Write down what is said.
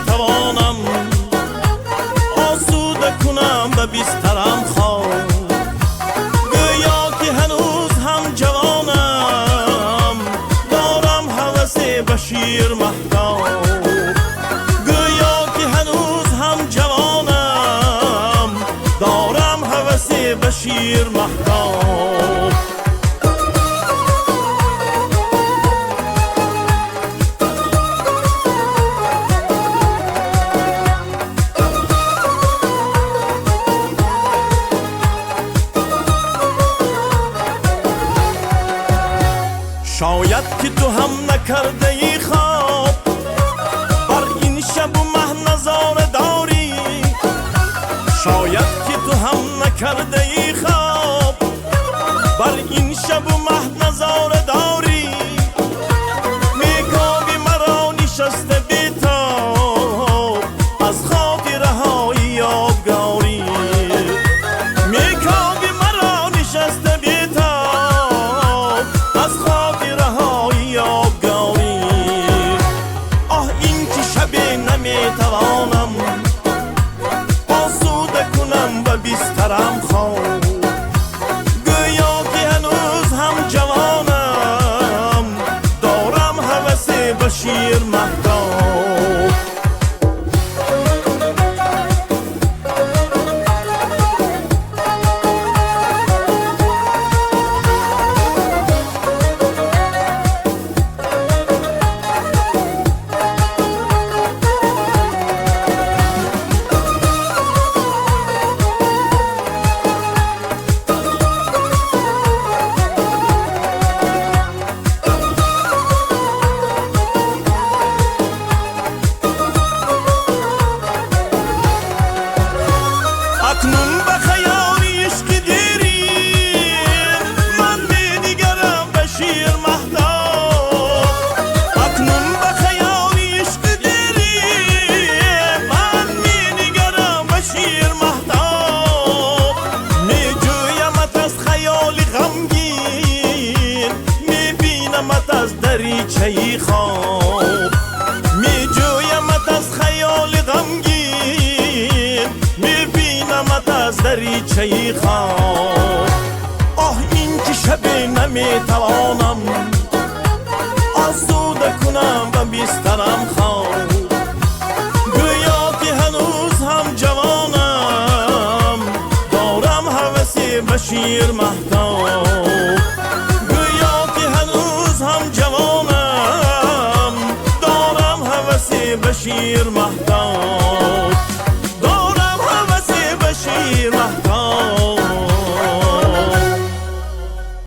نمیتوانم آسوده کنم به بسترم خواب. گویا که هنوز هم جوانم، دارم هوس بشیر مهتاب. گویا که هنوز هم جوانم، دارم هوس بشیر مهتاب. شاید که تو هم نکرده ای خواب، بر این شب و مه نظاره داری. شاید که تو هم نکرده ای خواب، بر این شب و مه نظاره داری. میکابی مرا نشسته بیتاب، از خاطرهای یادگاری. میکابی مرا نشسته بیتاب، از خاطرهای یادگاری. آه این که شب نمیتوانم آسوده کنم به بسترم خواب. گویا که هنوز هم جوانم، دارم هوس بشیر مهتاب. اکنون به خیال عشق دیرین من می‌نگرم بشیر مهتاب. اکنون به خیال عشق دیرین من می‌نگرم بشیر مهتاب. میجویمت از خیال غمگین، میبینمت از دریچه خواب. میجویمت از خیال غمگین، میبینمت از دریچه خواب. آه این که شب نمیتوانم آسوده کنم و بسترم خواب. گویا که هنوز هم جوانم، دارم هوس بشیر مهتاب. گویا که هنوز هم جوانم، دارم هوس بشیر مهتاب.